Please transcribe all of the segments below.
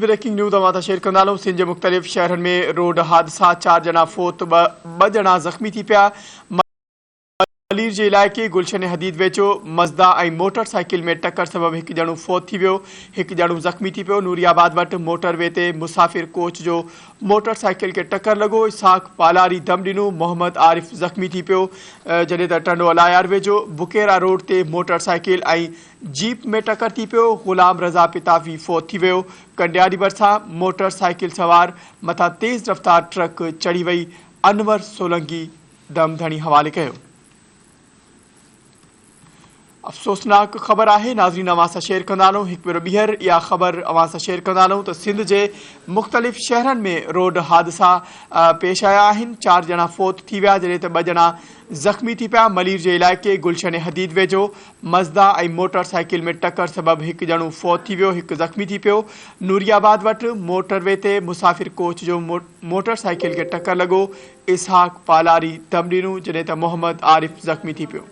Breaking news اوهان سان share ڪندا هلون سنڌ جي مختلف شهرن ۾ روڊ حادثا چار ڄڻا فوت ٻه ڄڻا زخمي ٿي پيا ملير جي علائقي گلشن حديد ويجهو مزدا ۽ موٽر سائيڪل ۾ ٽڪر سبب هڪ ڄڻو فوت ٿي ويو هڪ ڄڻو زخمي ٿي پيو نوري آباد وٽ موٽر وي تي مسافر ڪوچ جو موٽر سائيڪل کي ٽڪر لڳو اسحاق پالاري دم ڏنو محمد عارف زخمي ٿي پيو جڏهن ته ٽنڊو الايار ويجهو بڪيرا روڊ تي موٽر سائيڪل ۽ جيپ ۾ ٽڪر ٿي پيو، غلام رضا پتافي فوت ٿي ويو، ڪنڊياري ڀرسان موٽر سائيڪل سوار مٿان تيز رفتار ٽرڪ چڙهي وئي، انور سولنگي دم ڌڻي حوالي ڪيو. افسوسناڪ خبر آهي ناظرين اوهان سان شيئر ڪندا هلون هڪ ڀيرو ٻيهر اها خبر اوهان سان شيئر ڪندا هلون ته سنڌ جي مختلف شهرن ۾ روڊ حادثا پيش آيا آهن چار ڄڻا فوت ٿي ويا جڏهن ته ٻه ڄڻا زخمي ٿي پيا، ملير جي علائقي گلشن حديد ويجهو مزدا ۽ موٽر سائيڪل ۾ ٽڪر سبب هڪ ڄڻو فوت ٿي ويو، هڪ زخمي ٿي پيو، نوري آباد وٽ موٽر وي تي مسافر ڪوچ جو موٽر سائيڪل کي ٽڪر لڳو، اسحاق پالاري دم ڏنو، جڏهن ته محمد عارف زخمي ٿي پيو.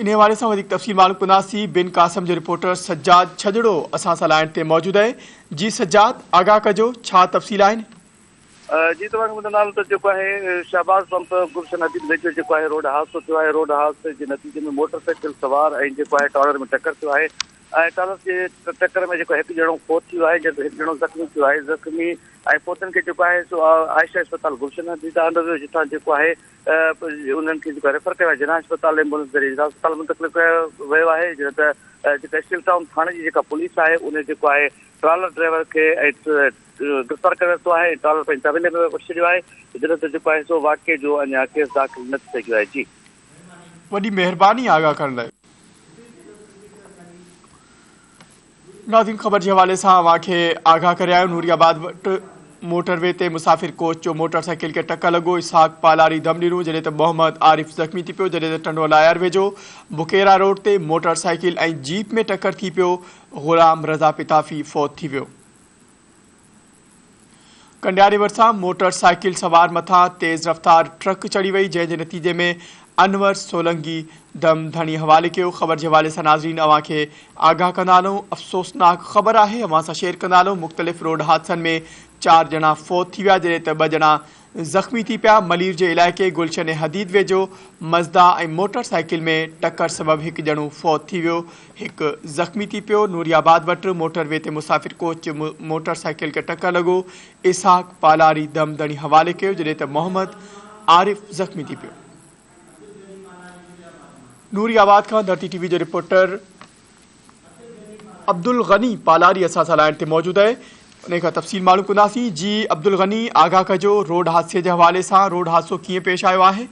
انهي حوالي سان وڌيڪ تفصيل معلوم ڪنداسين، بن قاسم جو رپورٽر سجاد ڇڄڙو اسان سان لائين تي موجود آهي، جي سجاد آگاهه ڪجو ڇا تفصيل آهن؟ جي توهان کي ٻڌنداسين ته جيڪو آهي شهباز پمپ گلشن حديد ويجهو جيڪو آهي روڊ حادثو ٿيو آهي روڊ حادثي جي نتيجي ۾ موٽر سائيڪل سوار ۽ جيڪو آهي ٽالر ۾ ٽڪر ٿيو آهي ۽ ٽالر جي ٽڪر ۾ جيڪو هڪ ڄڻو فوت ٿي ويو آهي جڏهن هڪ ڄڻو زخمي ٿيو آهي زخمي ۽ فوتن کي جيڪو آهي سو عائشه اسپتال گلشن حديد آندو ويو جتان جيڪو آهي انهن کي جيڪو ريفر ڪيو آهي جناح اسپتال ايمبولنس ذريعي جناح اسپتال منتقل ڪيو ويو آهي جڏهن ته جيڪا اسٽيل ٽائون ٿاڻي جي جيڪا پوليس آهي ان جيڪو آهي ٽرالر ڊرائيور کي ۽ گرفتار ڪري ورتو آهي ۽ ٽرالر پنهنجي تحويل ۾ وٺي ڇڏيو آهي جڏهن ته جيڪو آهي سو واقعي جو اڃا ڪيس داخل نه ٿي سگهيو آهي جي. وڏي مهرباني آگاهه ڪرڻ لاء. ناظرين خبر جي حوالي سان اوهان کي آگاهه ڪري آيو نوري آباد وٽ موٽر وي تي مسافر ڪوچ جو موٽر سائيڪل کي ٽڪر لڳو اسحاق پالاري دم ڏنو جڏهن ته محمد عارف زخمي ٿي پيو جڏهن ته ٽنڊو لايار ويجهو بڪيرا روڊ تي موٽر سائيڪل ۽ جيپ ۾ ٽڪر ٿي پيو غلام رضا پتافي فوت ٿي ويو. ڪنڊياري ڀرسان موٽر سائيڪل سوار مٿان تيز رفتار ٽرڪ چڙهي وئي جنهن جي نتيجي ۾ انور سولنگي دم ڌڻي حوالي ڪيو خبر جي حوالي سان ناظرين اوهان کي آگاهه ڪندا هلون افسوسناڪ خبر آهي اوهان سان شيئر ڪندا هلون مختلف روڊ حادثن ۾ چار ڄڻا فوت ٿي ويا جڏهن ته ٻه ڄڻا زخمي ٿي پيا، ملير جي علائقي گلشن حديد ويجهو مزدا ۽ موٽر سائيڪل ۾ ٽڪر سبب هڪ ڄڻو فوت ٿي ويو، هڪ زخمي ٿي پيو، نوري آباد وٽ موٽر وي تي مسافر ڪوچ جي موٽر سائيڪل کي ٽڪر لڳو، اسحاق پالاري دم ڌڻي حوالي ڪيو، جڏهن ته محمد عارف زخمي ٿي پيو. نوري آباد کان ڌرتي ٽي وي جو رپورٽر عبدالغني پالاري اسان سان لائين تي موجود آهي ان کان تفصيل معلوم ڪنداسين جي عبدالغني آگاهه ڪجو روڊ حادثي جي حوالي سان روڊ حادثو ڪيئن پيش آيو آهي؟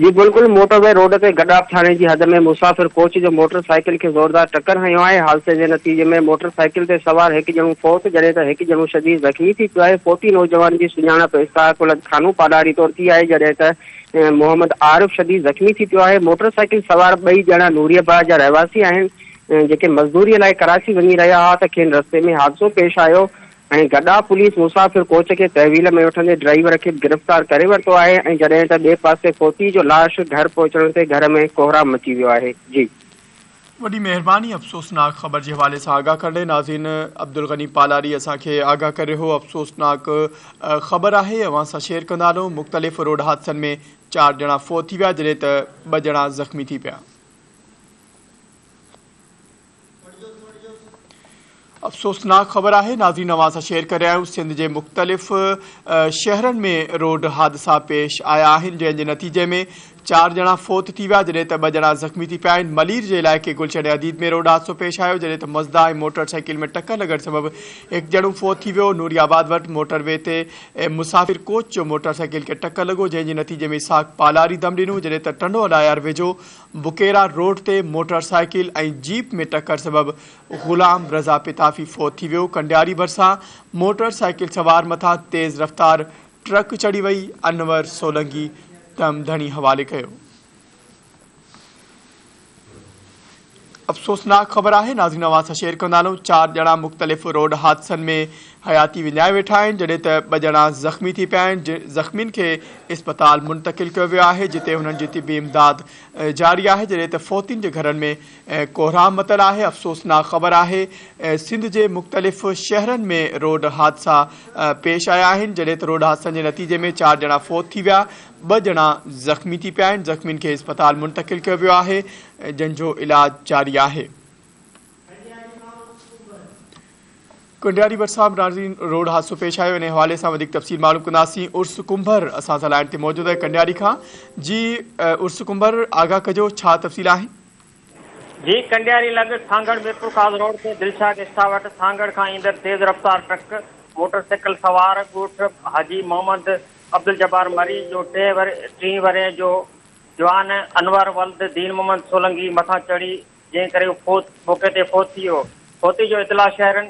جي بلڪل موٽر وي روڊ تي گڏاپ ٿاڻي جي حد ۾ مسافر ڪوچ جو موٽر سائيڪل کي زوردار ٽڪر هنيو آهي حادثي جي نتيجي ۾ موٽر سائيڪل تي سوار هڪ ڄڻو فوت جڏهن ته هڪ ڄڻو شديد زخمي ٿي پيو آهي فوتي نوجوان جي سڃاڻپ اسحاق ولد خانو پاڏاري طور ٿي آهي جڏهن ته محمد عارف شديد زخمي ٿي پيو آهي، موٽر سائيڪل سوار ٻئي ڄڻا نوري آباد جا رهواسي آهن، جيڪي مزدوري لاء ڪراچي وڃي رهيا هئا ته کين رستي ۾ حادثو پيش آيو ۽ گڏا پوليس مسافر ڪوچ کي تحويل ۾ وٺندي ڊرائيور کي به گرفتار ڪري ورتو آهي ۽ جڏهن ته ٻئي پاسي فوتي جو لاش گهر پهچڻ تي گهر ۾ ڪوهرام مچي ويو آهي. جي. وڏي مهرباني افسوسناڪ خبر جي حوالي سان آگاهه ڪرڻ لاء ناظرين عبدالغني پالاري اسان کي آگاهه ڪري رهيو افسوسناڪ خبر آهي اوهان سان شيئر ڪندا هلون مختلف روڊ حادثن ۾ چار ڄڻا فوت ٿي ويا جڏهن ته ٻه ڄڻا زخمي ٿي پيا. افسوسناڪ خبر آهي ناظرين اوهان سان شيئر ڪري رهيا آهيون سنڌ جي مختلف شهرن ۾ روڊ حادثا پيش آيا آهن جنهن جي نتيجي ۾ چار ڄڻا فوت ٿي ويا جڏهن ته ٻه ڄڻا زخمي ٿي پيا آهن ملير جي علائقي گلشن حديد ۾ روڊ حادثو پيش آيو جڏهن ته مزدا ۽ موٽر سائيڪل ۾ ٽڪر لڳڻ سبب هڪ ڄڻو فوت ٿي ويو نوري آباد وٽ موٽر وي تي مسافر ڪوچ جو موٽر سائيڪل کي ٽڪر لڳو جنهن جي نتيجي ۾ اسحاق پالاري دم ڏنو جڏهن ته ٽنڊو الايار ويجهو بڪيرا روڊ تي موٽر سائيڪل ۽ جيپ ۾ ٽڪر سبب غلام رضا پتافي فوت ٿي ويو، ڪنڊياري ڀرسان موٽر سائيڪل سوار مٿان تيز رفتار ٽرڪ چڙهي وئي، انور سولنگي دم ڌڻي حوالي ڪيو. افسوسناڪ خبر آهي ناظرين اوهان سان شيئر ڪندا هلون چار ڄڻا مختلف روڊ حادثن ۾ حياتي وڃائي ويٺا آهن جڏهن ته ٻه ڄڻا زخمي ٿي پيا آهن زخمين کي اسپتال منتقل ڪيو ويو آهي جتي هنن جي طبي امداد جاري آهي جڏهن ته فوتين جي گهرن ۾ ڪوهرام متل آهي افسوسناڪ خبر آهي سنڌ جي مختلف شهرن ۾ روڊ حادثا پيش آيا آهن جڏهن ته روڊ حادثن جي نتيجي ۾ چار ڄڻا فوت ٿي ويا ٻه ڄڻا زخمي ٿي پيا آهن، زخمين کي اسپتال منتقل ڪيو ويو آهي، جن جو علاج جاري آهي. ڪنڊياري ڀرسان ناظرين روڊ حادثو پيش آيو، انهي حوالي سان وڌيڪ تفصيل معلوم ڪنداسين، عرس ڪنڀر اسان سان لائين تي موجود آهي ڪنڊياري کان، جي عرس ڪنڀر آگاهه ڪجو ڇا تفصيل آهن؟ جي ڪنڊياري لڳ سانگهڙ ميرپورخاص روڊ تي دلشاد گيسٽ وٽ سانگهڙ کان ايندڙ تيز رفتار ٽرڪ موٽر سائيڪل سوار ڳوٺ حاجي محمد عبدالجبار مري جو ٽيهه ورهين جو جوان انور ولد دين محمد سولنگي مٿان چڙهي جنهن ڪري هو فوت موقعي تي فوت ٿي ويو. فوتي جو اطلاع شهرين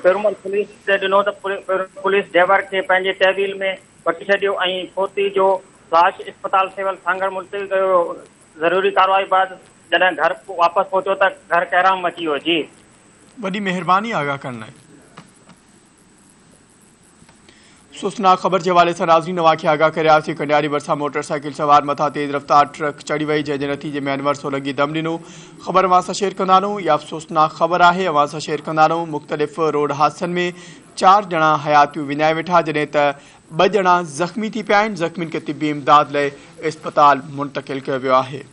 پيرومل پوليس کي ڏنو ته پوليس ڊرائيور کي پنهنجي تحويل ۾ وٺي ڇڏيو ۽ فوتي جو لاش اسپتال سول سانگهڙ ملتوي ڪيو ويو. ضروري ڪارروائي بعد جڏهن گهر واپس پهتو ته گهر ڪهرام مچي ويو. جي. وڏي مهرباني آگاهه ڪرڻ لاء. افسوسناڪ خبر جي حوالي سان ناظرين اوهان کي آگاهه ڪري آياسين ڪنڊياري ڀرسان موٽر سائيڪل سوار مٿان تيز رفتار ٽرڪ چڙهي وئي جنهن جي نتيجي ۾ انور سولنگي دم ڏنو خبر اوهان سان شيئر ڪندا هلون اها افسوسناڪ خبر آهي اوهان سان شيئر ڪندا هلون مختلف روڊ حادثن ۾ چار ڄڻا حياتيون وڃائي ويٺا جڏهن ته ٻه ڄڻا زخمي ٿي پيا آهن زخمين کي طبي امداد لاء اسپتال منتقل ڪيو ويو آهي.